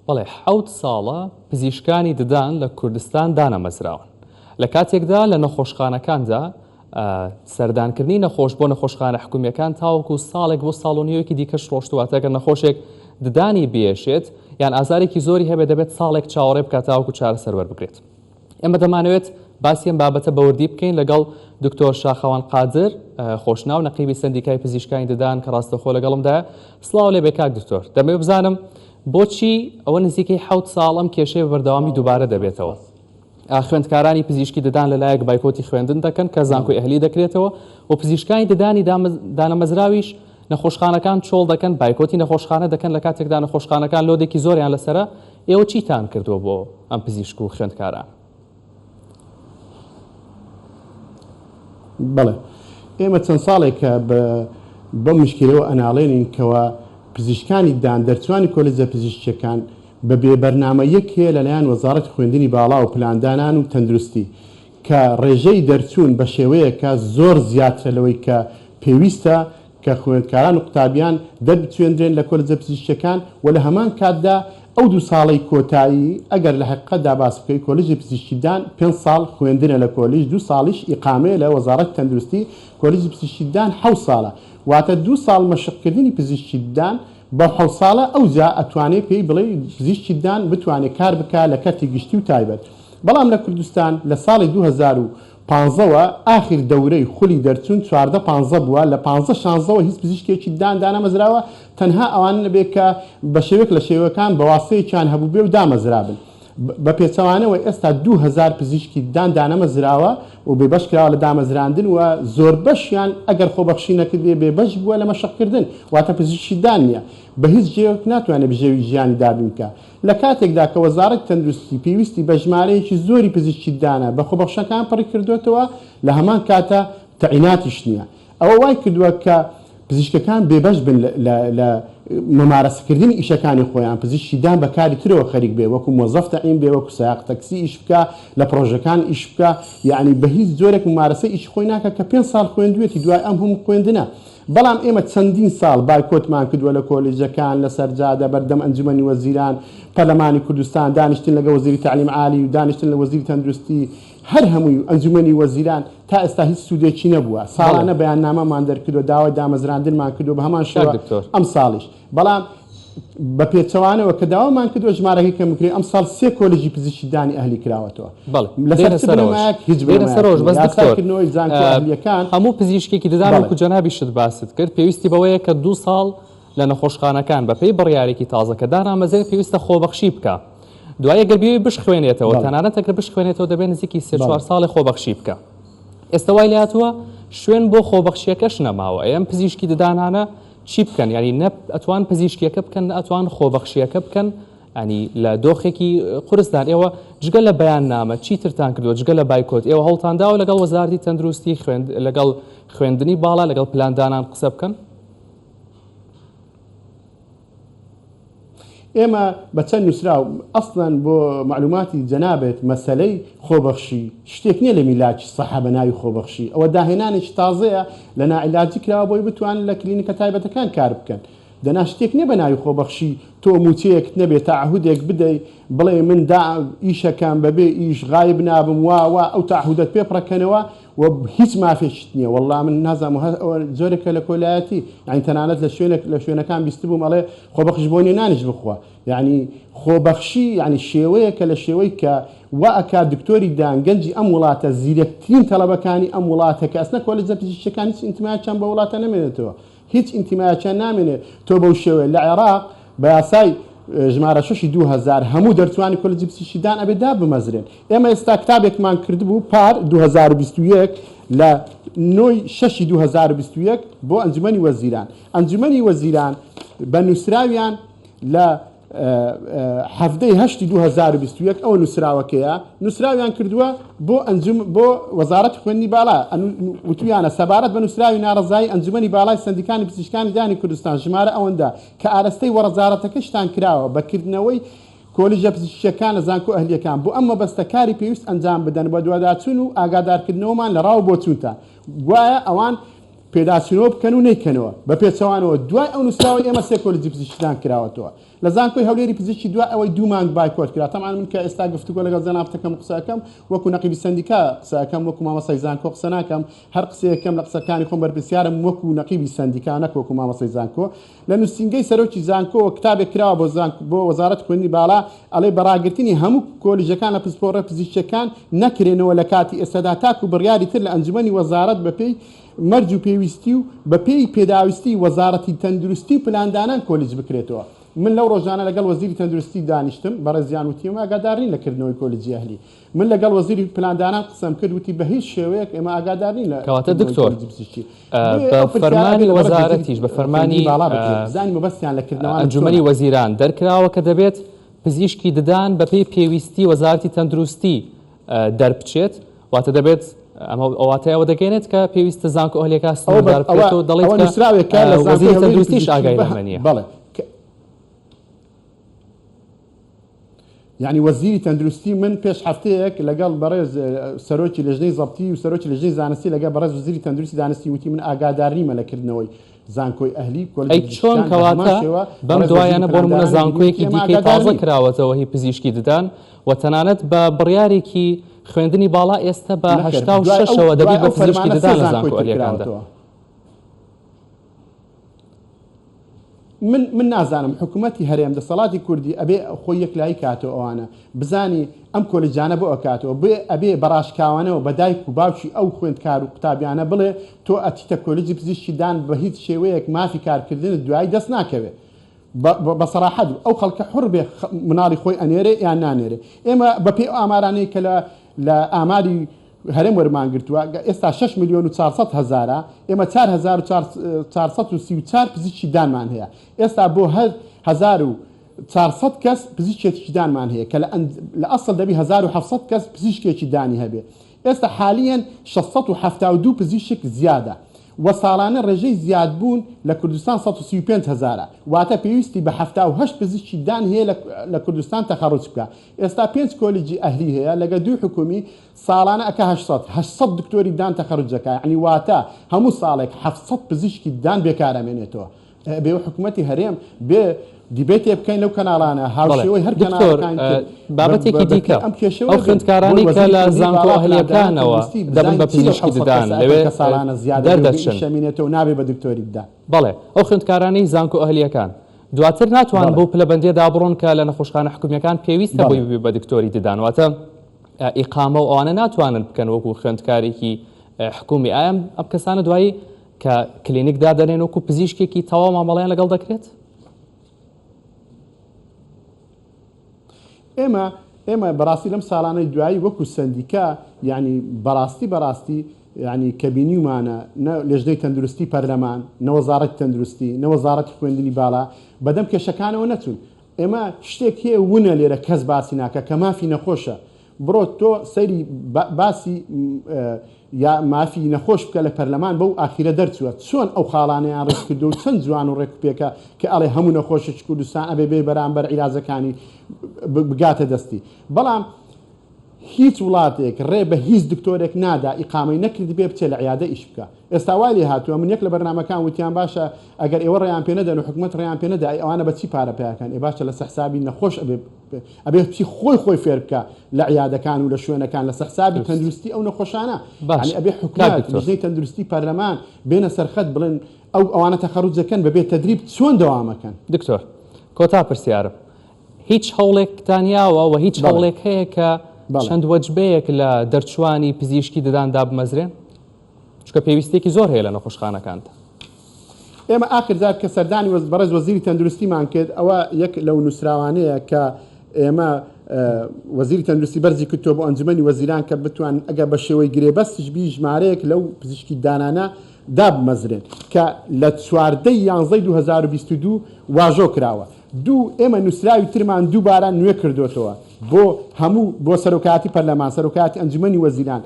بەڵێ حەوت ساڵە پزیشکانی ددان لە کوردستان دانەمەزراون، لە کاتێکدا لە نەخۆشخانەکاندا سەردانکردنی نەخۆش بۆ نەخۆشخانە حکومییەکان تاوەکو ساڵێک بۆ ساڵ و نیوێکی دیکەش ڕۆشتووە، واتە گەر نەخۆشێک ددانی بێشێت یان ئازارێکی زۆری هەبێت دەبێت ساڵێک چاوەڕێ بکات تاوەکو چارەسەر وەربگرێت. ئێمە دەمانەوێت باسی ئەم بابەتە بە وردی بکەین لەگەڵ دکتۆر شاخەوان قادر خۆشناو نەقیبی سەندیکای پزیشکانی ددان کە ڕاستەوخۆ لەگەڵمدایە. سڵاو لێ بێ کاک دکتۆر، دەمەوێت بزانم بۆچی ئەوە نزیکەی حەوت ساڵ ئەم کێشەیە بە بەردەوامی دووبارە دەبێتەوە؟ خوێندکارانی پزیشکی ددان لەلایەک بایکۆتی خوێندن دەکەن کە زانکۆی ئەهلی دەکرێتەوە و پزیشکانی ددانی دانەمەزراویش نەخۆشخانەکان چۆڵ دەکەن، بایکۆتی نەخۆشخانە دەکەن لە کاتێکدا نەخۆشخانەکان load ێکی زۆریان لەسەرە، ئێوە چیتان کردووە بۆ ئەم پزیشک و خوێندکاران؟ بەڵێ ئێمە چەند ساڵێکە بە بەم مشکیلەوە ئەناڵێنین کەوا پزیشکانی ددان دەرچوانی کۆلێجە پزیشکیەکان بە بێ بەرنامەیەک هەیە لەلایەن وەزاڕەتی خوێندنی باڵا و پلاندانان و تەندروستی کە ڕێژەی دەرچوون بە شێوەیەکە زۆر زیاترە لەوەی کە پێویستە کە خوێندکاران و قوتابیان دەربچوێندرێن لە کۆلێجە پزیشکیەکان و لە هەمان کاتدا ئەو دوو ساڵەی کۆتایی ئەگەر لە حەقیقەتدا باس بکەی کۆلێجی پزیشکی دان پێنج ساڵ خوێندنە لە کۆلیژ دوو ساڵیش ئیقامەیە لە وەزاڕەتی تەندروستی کۆلیجی پزیشکی دان حەوت ساڵە واتە دوو ساڵ مەشقکردنی پزیشکی دان بەو حەوت ساڵە ئەوجا ئەتوانێ پێی بڵێی پزیشکی دان بتوانێ کار بکا لە کەرتی گشتی و تایبەت بەڵام لە کوردستان لە ساڵی 2015 وە ئاخیر دەورەی خولی دەرچوون 14 پانزە بووە لە پانزە شانزەوە هیچ پزیشکێکی دان دانەمەزراوە تەنها ئەوانە نەبێ کە بە شێوەیەک لە شێوەکان بە واسطەیەکیان هەبووبێ و دامەزرابن بە پێچەوانەوە ئێستا 2000 پزیشکی دان دانەمەزراوە و بێبەش کراوە لە دامەزراندن و زۆربەشیان ئەگەر خۆبەخشی نەکردبێ بێبەش بووە لە مەشقکردن واتە پزیشکی دان نییە بە هیچ جێیەک ناتوانێ بژێوی ژیانی دابین بکا لە کاتێکدا کە وەزارەتی تەندروستی پێویستی بە ژمارەیەکی زۆری پزیشکی دانە بە خۆبەخشەکان پڕی کردۆتەوە لە هەمان کاتا تەعیناتیش نییە ئەوە وای کردووە کە پزیشکەکان بێبەش بن لە لە ممارەسەکردنی ئیشەکانی خۆیان، پزیشکی دان بە کاری ترەوە خەریک بێ وەکو مۆزەف تەعین بێ وەکو سایەق تەکسی ئیش بکا لە پڕۆژەکان ئیش بکا یەعنی بە هیچ جۆرێک ممارەسەی ئیشی خۆی ناکا کە پێنج ساڵ خوێندویەتی دوای ئەم هەموو خوێندنە بەڵام ئێمە چەندین ساڵ بایکۆتمان کردووە لە کۆلیژەکان لەسەر جادە بەردەم ئەنجومەنی وەزیران پەرلەمانی کوردستان دانیشتن لەگەڵ وەزیری تەعلیم عالی و دانیشتن لە وەزیری تەندروستی هەر هەمووی و ئەنجومەنی وەزیران تا ئێستا هیچ سوودێکی نەبووە، بەڵێ. ساڵانە بەیاننامەمان دەرکردووە داوای دامەزراندنمان کردووە بە هەمان کاک شێوە دکتۆر. ئەمساڵیش، بەڵام بە پێچەوانەوە کە داوامان کردووە ژمارەکەی کەم بکرێت ئەمساڵ سێ کۆلێژی پزیشکی دانی ئەهلی کراوەتەوە بەڵێ لەسەر دێنە چ سەرەوەش بنەمایەک هیچ دێنە بنەمایەک سەرەوەش نییە بەس یاسای دکتۆر کردنەوەی زانکۆ ئەهلییەکان هەموو پزیشکێکی ددان بەڵێ. وەکو جەنابیشت باست کرد پێویستی بەوەیە کە دوو ساڵ لە نەخۆشخانەکان بەپێی بڕیارێکی تازە کە دانامەزرێت پێویستە خۆبەخشی بکا دوای ئەگەر بیەوێ بشخوێنێتەوە بەڵێ. تەنانەت ئەگەر بشخوێنێتەوە دەبێت نزیکی سێ بەڵێ. چوار ساڵێ خۆبەخشی بکا ئێستا وای لێهاتووە شوێن بۆ خۆبەخشیەکەش نەماوە ئەی ئەم پزیشکی ددانانە چی بکەن یانی نە ئەتوان پزیشکیەکە بکەن نە ئەتوان خۆبەخشیەکە بکەن ینی لە دۆخێکی قورسدان ئێوە جگە لە بەیاننامە چی ترتان کردووە جگە لە بایکۆت ئێوە هەوڵتان داوە لەگەڵ وەزارەتی تەندروستی خوێند لەگەڵ خوێندنی باڵا لەگەڵ پلاندانان قسە بکەن؟ ئێمە بە چەند نووسراو، ئەسڵەن بۆ مەعلوماتی جەنابت مەسەلەی خۆبەخشی شتێک نییە لە میلاکی سەحە بە ناوی خۆبەخشی، ئەوە داهێنانێکی تازەیە لە ناعیلاجی کراوە بۆی بتوانن لە کلینیکە تایبەتەکان کار بکەن، دەنا شتێک نییە بە ناوی خۆبەخشی تۆ مووچەیەکت نەبێ تەعەهودێک بدەی بڵێی من دا ئیشەکەم بەبێ ئیش غایب نابم وا وا ئەو تەعەهودەت پێ پڕەکەنەوە و هیچ مافێکیت نیە وەڵا من نازانم هەر ئەوە جۆرێکە لە کۆلایەتی یعنی تەنانەت لە شوێنێک لە شوێنەکان بیستبووم ئەڵێ خۆبەخش بۆ نیە نانیش بخوا یعنی خۆبەخشی یعنی شێوەیەکە لە شێوەی کە وا ئەکات دکتۆری دان گەنجی ئەم وڵاتە زیرەکترین تەڵەبەکانی ئەم وڵاتە کە ئەسنە کۆلێجە پزیشکیەکان هیچ ئینتمایەکیان بە وڵاتە نەمێنێتەوە هیچ ئینتیمایەکیان نامێنێت تۆ بەو شێوەیە لە عێراق بە یاسای ژمارە شەشی 2000 هەموو دەرچوانی کۆلێجی پزیشکی دان ئەبێ دابمەزرێن ئێمە ئێستا کتابێکمان کردبوو پار 2021 لە نۆی شەشی 2021 بۆ ئەنجومەنی وەزیران ئەنجومەنی وەزیران بە نووسراویان لە حەڤدە ی هەشتی 2021 ئەوە نووسراوەکەیە، نووسراویان کردووە بۆ ئەنجوم بۆ وەزارەتی خوێندنی باڵا، وتوویانە سەبارەت بە نووسراوی ناڕەزایی ئەنجومەنی باڵای سەندیکانی پزیشکانی دانی کوردستان ژمارە ئەوەندە کە ئارەستەی وەڕزارەتەکەشتان کراوە بە کردنەوەی کۆلیژە پزیشکییەکان لە زانکۆ ئەهلییەکان بۆ ئەم مەبەستە کاری پێویست ئەنجام بدەن بەدواداچوون و ئاگادارکردنەوەمان لە ڕا و بۆچوونتان گوایە ئەوان پێداچوونەوە بکەن و نەیکەنەوە، بە پێچەوانەوە دوای ئەو نووسراوەی ئێمە سێ کۆلیجی پزیشکیدان کراوەتەوە. لە زانکۆی هەولێری پزیشکی دوای ئەوەی دوو مانگ بایکۆت کرا، تەبعەن من کە ئێستا گفتوگۆ لەگەڵ جەنابت ئەکەم و قسە ئەکەم وەکو نەقیبی سەندیکا قسە ئەکەم، وەکو مامۆستای زانکۆ قسە ناکەم، هەر قسەیەک کەم لە قسەکانی خۆم بەرپرسیارم وەکو نەقیبی سەندیکا نەک وەکو مامۆستای زانکۆ. لە نووسینگەی سەرۆکی زانکۆوە کتابێک کراوە بۆ زانکۆ بۆ وەزارەتی خوێندنی باڵا ئەڵێ بە ڕاگرتنی هەموو کۆلیژەکان لە پسپۆڕە پزیشکیەکان نەکرێنەوە لە کاتی ئێستادا تاکو بڕیاری تر لە ئەنجومەنی وەزارەت بەپێی مەرج و پێویستی و بەپێی پێداویستی وەزارەتی تەندروستی و پلاندانان کۆلیج بکرێتەوە. من لەو ڕۆژانە لەگەڵ وەزیری تەندروستی دانیشتم، بەڕێزیان وتی ئێمە ئاگادار نین لە کردنەوەی کۆلیجی ئەهلی. من لەگەڵ وەزیری پلاندانان قسەم کرد وتی بە هیچ شێوەیەک ئێمە ئاگادار نین لە کەواتە کردنەوەی دکتۆر کۆلیجی پزیشکی. بۆیە بە ئەو پرسیارە ئەبێ فەرمانی لە بەڕێز وەزیری وەزارەتیش بە فەرمانی خوێندنی باڵا بکرێت بزانین مەبەستیان لە کردنەوانە ئەنجومەنی چۆنە. وەزیران دەرکراوە کە دەبێت پزیشکی ددان بەپێی پێویستی وەزارەتی تەندروستی دەربچێت، واتە دەبێت ئەمە واتای ئەوە دەگەیەنێت کە پێویستە زانکۆ ئەهلیەکان ئەوە بە سنووردار ئەوە بکرێت و دەڵێت ئەوە کە نووسراوێکە لە زانکۆی وەزیری هەولێری تەندروستیش پزیشکی ئاگای بە لەمە نییە. بەڵێ کە یانی وەزیری تەندروستی من پێش هەفتەیەک لەگەڵ بەڕێز سەرۆکی لێژنەی زەبتی و سەرۆکی لێژنەی زانستی لەگەڵ بەڕێز وەزیری تەندروستی دانستی وتی من ئاگادار نیمە لە کردنەوەی زانکۆی ئەهلی ئەی کۆلێجی چۆن پزیشکان بە هەمان کەواتە شێوە بەم بەڕێز وەزیری دوایانە بۆ نمونە پلاندانانی بینی وتی زانکۆیەکی ئێمە دیکەی ئاگادار تازە نین. کراوەتەوە هی پزیشکی ددان و تەنانەت بە بڕیارێکی خوێندنی باڵا ئێستە بە نەخێر هەشتا و دوای ئەو شەشەوە دوای دەبیت بە ئەو پزیشکی فەرمانە سێ ددان لە زانکۆی زانکۆ تر ئەهلیەکاندا. کراوەتەوە. من من نازانم حکومەتی هەرێم دەسەڵاتی کوردی ئەبێ خۆی یەکلایی کاتەوە ئەوانە بزانی ئەم کۆلیجانە بۆ ئەکاتەوە بێ ئەبێ بە ڕاشکاوانەوە بە دایک و باوکی ئەو خوێندکار و قوتابیانە بڵێ تۆ ئەچیتە کۆلیجی پزیشکی دان بە هیچ شێوەیەک مافی کارکردنت دوایی دەست ناکەوێ بە سەراحەت ئەو خەڵکە حوڕ بێ مناڵی خۆی ئەنێرێ یان نانێرێ ئێمە بە پێی ئەو ئامارانەی کە لە لە ئاماری هەرێم وەرمان گرتووە ئێستا 6 ملیۆن و 400 هەزارە ئێمە 4434 پزیشکی دانمان هەیە ئێستا بۆ هەر 1400 کەس پزیشکێکی دانمان هەیە کە لە ئەسڵ دەبی 1700 کەس پزیشکێکی دانی هەبێ ئێستا حالیەن 672 پزیشک زیادە و ساڵانە ڕێژەی زیادبوون لە کوردستان 135 هەزارە واتە پێویستی بە 78 پزیشکی دان هەیە لە کوردستان تەخەڕوج بکا ئێستا پێنج کۆلیجی ئەهلی هەیە لەگە دوو حکومی ساڵانە ئەکا 800 800 دکتۆری دان تەخەروج دەکا یەعنی واتە هەموو ساڵێک 700 پزیشکی دان بێکار ئەمێنێتەوە ئەبێ حکومەتی هەرێم بێ دیبەیتێ بکەین لەو کەناڵانە بەڵێ هاوشێوەی هەر دکتۆر کەناڵەکانی تر بابەتێکی بە دیکە ئەم کێشەوە ئەو بن بۆی خوێندکارانەی کە وەزیری لە خوێندنی زانکۆ باڵا پلاندانان ئەهلیەکانەوە تەندروستی دەبن بزانین بە چی لەو پزیشکی 700 ددان کەسە ئەکەن لەوێ کە ساڵانە زیادە بێ و بێ دەردەچن ئیش ئەمێنێتەوە نابێ بە دکتۆری ددان. بەڵێ ئەو خوێندکارانەی زانکۆ ئەهلیەکان دواتر ناتوانن بەڵێ. بەو پلەبەندیەدا بڕۆن کە لە نەخۆشخانە حکومیەکان پێویستە بەڵێ. بۆی ببی بە دکتۆری ددان واتە ئیقامە و ئەوانە ناتوانن بکەن وەکو خوێندکارێکی حکومی ئایا ئەم کەسانە دوایی کە کلینیک دادەنێن وەکو پزیشکێکی تەواو مامەڵەیان لەگەڵ دەکرێت؟ ئێمە ئێمە بەڕاستی لەم ساڵانەی دوایی وەکو سەندیکا یعنی بەڕاستی بەڕاستی یعنی کە بینیومانە نە لێژنەی تەندروستی پەرلەمان نە وەزارەتی تەندروستی نە وەزارەتی خوێندنی باڵا بەدەم کێشەکانەوە نەچوون ئێمە شتێک هەیە ونە لێرە کەس باسی ناکە کە مافی نەخۆشە بڕۆ تۆ سەیری باسی یا مافی نەخۆش بکە لە پەرلەمان بەو ئاخیرە دەرچووە چۆن ئەو خاڵانەیان ڕیز کردووە و چەند جوان و ڕێک و پێکە کە ئەڵێ هەموو نەخۆشێکی کوردستان ئەبێ بێ بەرامبەر عیلاجەکانی بگاتە دەستی بەڵام هیچ وڵاتێک ڕێ بە هیچ دکتۆرێک نادا ئیقامەی نەکردبێ بچێ لە عیادە ئیش بکا ئێستا وای لێ هاتووە من یەک لە بەرنامەکان وتیان باشە ئەگەر ئێوە ڕێیان پێ نەدەن و حکومەت ڕێیان پێ نەدا ئەی ئەوانە بە چی پارە پەیاکەن ئێ باشە لەسەر حسابی نەخۆش ئەبێ ئەبێ بچی خۆی خۆی فێر بکا لە عیادەکان و لە شوێنەکان لەسەر حسابی دروست تەندروستی ئەو نەخۆشانە باش یعنی ئەبێ کاک حکومەت دکتۆر لیژنەی تەندروستی پەرلەمان بێنە سەرخەت بڵێن ئەو ئەوانە تەخەروج دەکەن بەبێ تەدریب چۆن دەوامەکەن دکتۆر کۆتا پرسیارم هیچ هەوڵێکتان یاوە و هیچ بەڵێ هەوڵێک هەیە کە بەڵێ چەند وەجبەیەک لە دەرچوانی پزیشکی ددان دابمەزرێن؟ چونکە پێویستیەکی زۆر هەیە لە نەخۆشخانەکاندا. ئێمە ئاخر جار کە سەردانی بەڕێز وەزیری تەندروستیمان کرد ئەوە یەک لەو نووسراوانەیە کە ئێمە وەزیری تەندروستی بەرزی کردووە بۆ ئەنجومەنی وەزیران کە بتوان ئەگەر بە شێوەی گرێبەستیش بی ژمارەیەک لەو پزیشکی دانانە دابمەزرێن کە لە 14 یانزەی 2022 واژۆ کراوە. دوو، ئێمە نووسراوی ترمان دووبارە نوێ کردۆتەوە بۆ هەموو بۆ سەرۆکایەتی پەرلەمان، سەرۆکایەتی ئەنجومەنی وەزیران،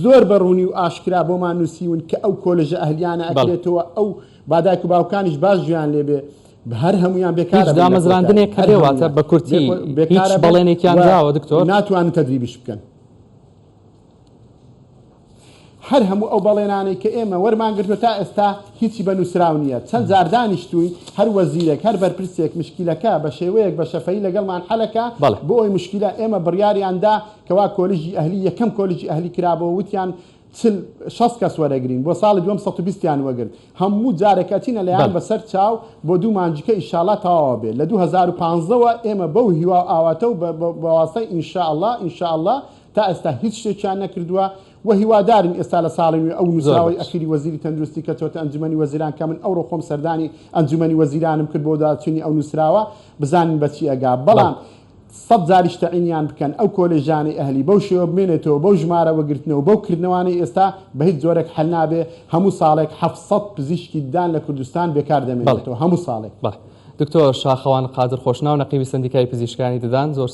زۆر بە ڕوونی و ئاشکرا بۆمان نووسیون کە ئەو کۆلێژە ئەهلیانە بەڵێ. ئەکرێتەوە، ئەو با دایک و باوکانیش باش گوێیان لێ بێ، هەر هەموویان هیچ بێکارە بن لە کۆتایی، دامەزراندنێک هەر هەبێ واتە هەموویان بە کورتی بێ هیچ بێکارە بن بەڵێنێکیان و داوە دکتۆر؟ ناتوانن تەدریبیش بکەن. هەر هەموو ئەو بەڵێنانەی کە ئێمە وەرمان گرتووە تا ئێستا هیچی بە نووسراو نییە. چەند جار دانیشتووین، هەر وەزیرێک، هەر بەرپرسێک مشکیلەکە بە شێوەیەک بە شەفەیی لەگەڵمان حەلەکا، بەڵێ. بۆ ئەوەی مشکیلە ئێمە بڕیاریان دا کەوا کۆلیژی ئەهلی یەکەم کۆلیژی ئەهلی کرابۆوە وتیان 40 60 کەس وەرەگرین بۆ ساڵی دووەم 120 یان وەگرت هەموو جارێک ئەچینە لایان بەڵێ. بەسەر چاو بۆ دوو مانجیکە ئیشاڵا تەواوە بێ لە 2015 وە ئێمە بەو هیوا و ئاواتە و بە بە واسطەی ئینشائەڵا ئینشائەڵا تا ئێستا هیچ شتێکیان نەکردووە و هیوادارین ئێستا لە ساڵی نوێ ئەو زۆر نووسراوەی باش. ئەخیری وەزیری تەندروستی کە چۆتە ئەنجومەنی وەزیران کە من ئەوڕۆ خۆم سەردانی ئەنجومەنی وەزیرانم کرد بۆ داچوونی ئەو نووسراوە بزانین بە چی ئەگا بەڵێ. بەڵام سەد جاریش تەعینیان بکەن ئەو کۆلێژانەی ئەهلی بەو شێوە بمێنێتەوە بەو ژمارە وەگرتنەوە بەو کردنەوانەی ئێستا بە هیچ جۆرێک حەل نابێ هەموو ساڵێک 700 پزیشکی ددان لە کوردستان بێکار بەڵێ. دەمێنێتەوە هەموو ساڵێک. بەڵێ. دکتۆر شاخەوان قادر خۆشناو نەقیبی سەندیکای پزیشکانی ددان زۆر.